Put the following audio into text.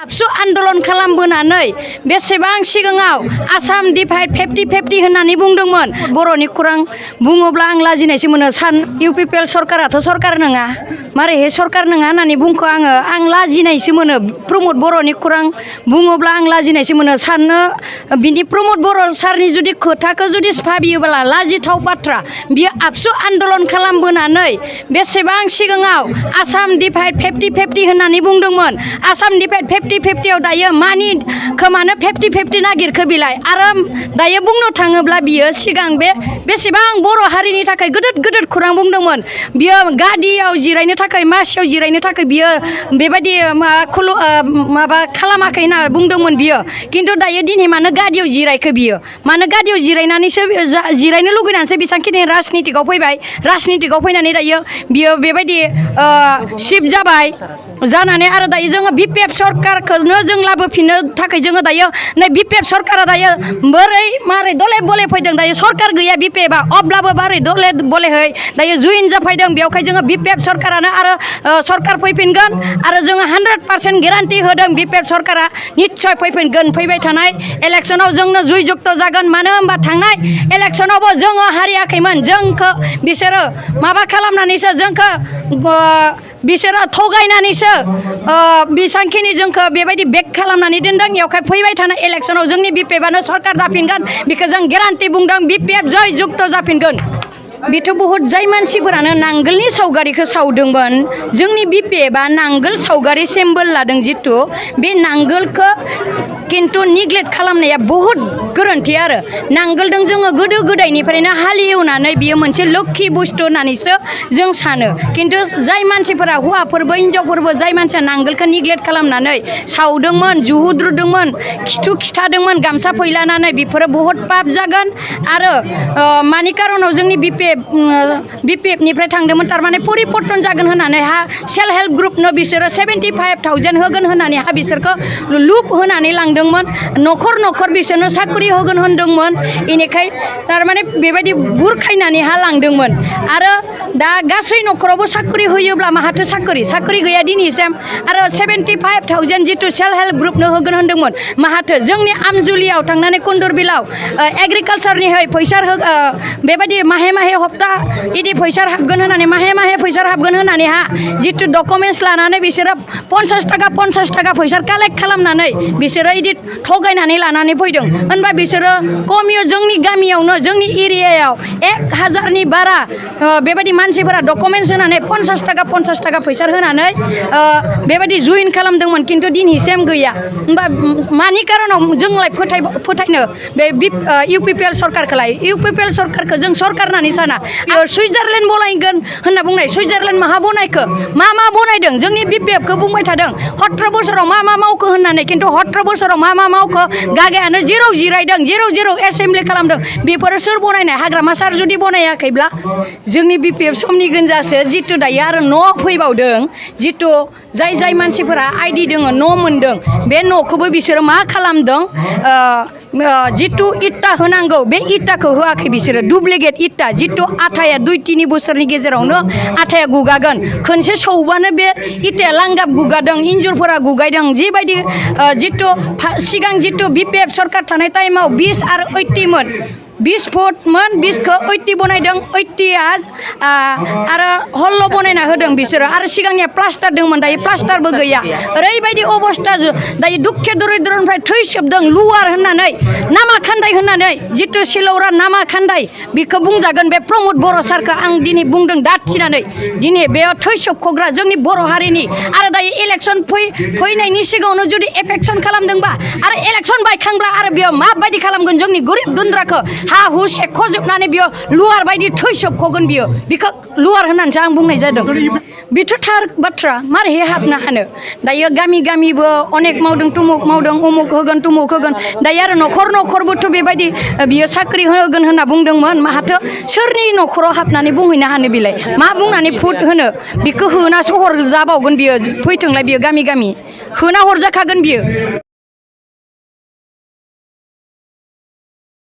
आबसु आन्दलन खालामबोनानै बेसेबां सिगाङाव आसाम डिभाइड 50-50 होननानै बुंदोंमोन। बर'नि खौरां बुङोब्ला आं लाजिनायसो मोनो। इउपिपिएल सरकाराथ' सरकार नङा, मारैहाय सरकार नङा होननानै बुंखो आं लाजिनायसो मोनो। प्रमद बर'नि खौरां बुङोब्ला आं लाजिनायसो मोनो। साननो बिनि प्रमद बर' सारनि जुदि खोथाखौ जुदि भाबियोब्ला लाजिथाव बाथ्रा। बियो आबसु आन्दलन खालामबोनानै बेसेबां सिगाङाव आसाम डिभाइड 50-50 होननानै बुंदोंमोन। आसाम डिभाइड 50-50 दायो मानि खोमानो 50-50 नागिरखो बिलाय। आरो दायो बुंनो थाङोब्ला बियो सिगां बेसेबां बर' हारिनि थाखाय गोदोर खौरां बुंदोंमोन। बियो गादियाव जिरायनो थाखाय मासियाव जिरायनो थाखाय बियो बेबायदि माबा खालामाखै होनना बुंदोंमोन बियो। खिन्थु दायो दिनै मानो गादियाव जिरायखो बियो? मानो गादियाव जिरायनानैसो जिरायनो लुगैनानैसो बेसेबांखिनि राजनितिकआव फैबाय। राजनितिकआव फैनानै दायो बियो बेबायदि शिफ्ट जाबाय जानानै आरो दायो जोङो बिपिएफ सरकारखौनो जों लाबोफिननो थाखाय जोङो दायो नै बिपिएफ सरकारा दायो मारै दले बले फैदों। दायो सरकार गैया बिपिएफआ, अब्लाबो मारै दले बलेहै दायो जुइन जाफैदों। बेवहाय जोङो बिपिएफ सरकारानो आरो सरकार फैफिनगोन आरो जोङो 100% गेरान्टि होदों बिपिएफ सरकारा निस्सय फैफिनगोन। फैबाय थानाय इलेक्सनाव जोंनो जुइ जुक्त जागोन। मानो होनबा थांनाय इलेक्सनावबो जोङो हारियाखैमोन। जोंखौ बिसोरो माबा खालामनानैसो जोंखौ बिसोरो थगायनानैसो बेसांखिनि जोंखौ बेबायदि बेक खालामनानै दोनदों। बेवहाय फैबाय थानाय इलेक्सनाव जोंनि बिपिएफआनो सरकार जाफिनगोन। बेखौ जों गेरान्टि बुंदों। बिपिएफ जय जुक्त जाफिनगोन। बेथ' बहुत जाय मानसिफोरानो नांगोलनि सावगारिखौ सावदोंमोन। जोंनि बिपिएफआ नांगोल सावगारि सिम्बल लादों जितु बे नांगोलखौ खिन्थु निग्लेक्ट खालामनाया बहुत गोरोन्थि। आरो नांगोलजों जोङो गोदो गोदायनिफ्रायनो हालेवनानै बियो मोनसे लोक्षि बुस्थु होननानैसो जों सानो। खिन्थु जाय मानसिफोरा हौवाफोरबो हिनजावफोरबो जाय मानसिया नांगोलखौ निग्लेक्ट खालामनानै सावदोंमोन, जुहुद्रुदोंमोन, खिथु खिथादोंमन गामसा फैलानानै, बेफोरो बहुत पाप जागोन। आरो मानि कारनाव जोंनि बिपिएफनिफ्राय थांदोंमोन थारमाने परिबर्तन जागोन होननानै सेल्फ हेल्प ग्रुपनो बिसोरो 75,000 होगोन होननानै बिसोरखौ लुप होनानै लांदोंमोन। न'खर बिसोरनो साख्रि होगोन होनदोंमोन। बेनिखाय थारमाने बेबायदि बुरखायनानै लांदोंमोन। आरो दा गासै न'खरावबो साख्रि होयोब्ला माहाथो साख्रि गैया दिनैसिम। आरो 75,000 जितु सेल्फ हेल्प ग्रुपनो होगोन होनदोंमोन माहाथो। जोंनि आमजुलियाव थांनानै कुन्दुरबिलाव एग्रिकालसारनिहाय फैसा बेबायदि माहे हप्ता इदि फैसा हाबगोन होननानै माहे फैसा हाबगोन होननानै जितु डकुमेन्टस लानानै बिसोरो 50 थाखा फैसा कालेक्ट खालामनानै बिसोरो इदि थगायनानै लानानै फैदों। होनबा बिसोरो कमियो जोंनि गामियावनो जोंनि एरियायाव 1000नि बारा बेबायदि मानसिफोरा डकुमेन्टस होनानै 50 थाखा फैसा होनानै बेबायदि जुइन खालामदोंमोन। खिन्थु दिनैसिम गैया। होनबा मानि कारनाव जोंलाय फोथायनो बे इउपिपिएल सरकारखौलाय? इउपिपिएल सरकारखौ जों सरकार होननानै साना। सुइजारलेण्ड बनायगोन होनना बुंनाय, सुइजारलेण्ड माहा बनायखो? मा बनायदों? जोंनि बिपिएफखौ बुंबाय थादों 17 बोसोराव मा मावखो होननानै। खिन्थु 17 बोसोराव मा मावखो? गागायानो जेराव जिरायदों, जेराव एसेम्बलि खालामदों, बेफोरो सोर बनायनाय? हाग्रामा सार जुदि बनायाखैब्ला जोंनि बिपिएफ समनि गोनजासो जितु दायो आरो न' फैबावदों। जितु जाय मानसिफोरा आइडि दङ, न' मोनदों, बे न'खौबो बिसोरो मा खालामदों? जितु इटा होनांगौ बे इटाखौ होआखै बिसोरो। डुप्लिकेट इटा जितु आटाया 2-3 बोसोरनि गेजेरावनो आटाया गुगागोन। खनसे सौबानो बे इटाया लांगाब गुगादों, इन्जुरफोरा गुगायदों। जिबायदि जितु सिगां जितु बिपिएफ सरकार थानाय टाइमाव 20 आरो 80 मोन, 20 फुटमोन, 20खौ 80 बनायदों। 80आ आरो हल्ल' बनायना होदों बिसोरो। आरो सिगांनिया प्लास्टार दंमोन, दायो प्लास्टारबो गैया। ओरैबायदि अबस्था दायो दुखे दरिद्रनिफ्राय थैसोबदों। लुवार होननानै नामा खान्दाय होननानै जितु सिलौरा नामा खान्दाय बेखौ बुंजागोन। बे प्रमद बर' सारखौ आं दिनै बुंदों दाथिनानै। दिनै बेयाव थैसोबख'ग्रा जोंनि बर' हारिनि। आरो दायो इलेक्सन फैनायनि सिगाङावनो जुदि एफेक्सन खालामदोंबा आरो इलेक्सन बायखांब्ला आरो बेयाव माबायदि खालामगोन जोंनि गोरिब दुन्द्राखौ? हु सेख'जोबनानै बियो लुवार बायदि थैसोबख'गोन। बेखौ लुवार होननानैसो आं बुंनाय जादों। बेथ' थार बाथ्रा। मारैहाय हाबनो हानो? दायो गामिबो अनेक मावदों, तुमुक मावदों, उमुक होगोन, तुमुक होगोन। दायो आरो न'खरबोथ' बेबायदि बियो साख्रि होगोन होनना बुंदोंमोन। माहाथो सोरनि न'खराव हाबनानै बुंहैनो हानो बिलाय? मा बुंनानै फुट होनो? बेखौ होनासो हरजाबावगोन बियो। फैथोंलाय बियो गामि होना हरजाखागोन बियो।